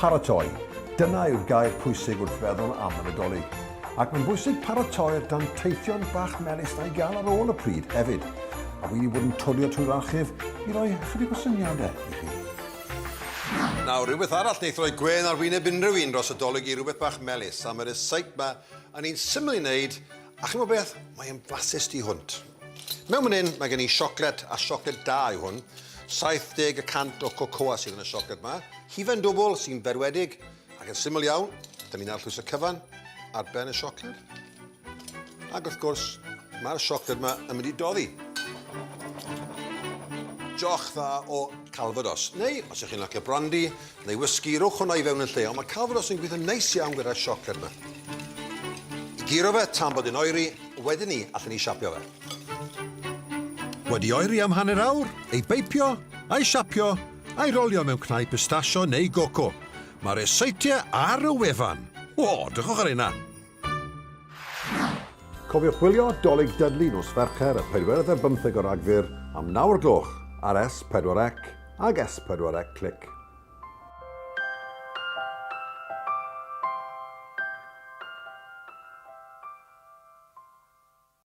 Paratoi. Dyna yw'r gair pwysig wrth feddwl am y Nadolig. Ac mae'n bwysig paratoi'r danteithion bach melys 'na i gael ar ôl y pryd hefyd. A wi 'di bod yn twrio trwy'r archif i roi ychydig o syniadau i chi. Nawr, rhywbeth arall wneith roi gwên ar wyneb unrhyw un dros y Dolig i rhywbeth bach melys, a mae'r ryseit 'ma yn un syml i wneud, a chimod beth? Mae e'n flasus tu hwnt. Mewn man hyn, mae gen i siocled, a siocled da yw hwn. 70 y cant o cocoa sydd yn y siocled 'ma. Hufen dwbl sy'n berwedig ac yn syml iawn, dyn ni'n arllwys y cyfan ar ben y siocled. Ac wrth gwrs, mae'r siocled yma yn mynd i doddi. Joch dda o Calvados. Neu, os ydych chi'n licio brandy neu whisky, rowch hwnna i fewn yn lle, ond mae Calvados yn gweithio'n neis iawn gyda'r siocled yma. I guro fe tan bod yn oeri, wedyn ni allan ni siapio fe. Wedi oeri am hanner awr, ei beipio, a'i siapio, a'i rolio mewn cnau pistasio neu goco. Mae ryseitiau ar y wefan. O, drychwch ar hynna! Cofiwch wylio Dolig Dudley nos Fercher y pedwerydd ar bymtheg o Ragfyr am naw o'r gloch ar S4C ag S4C Clic.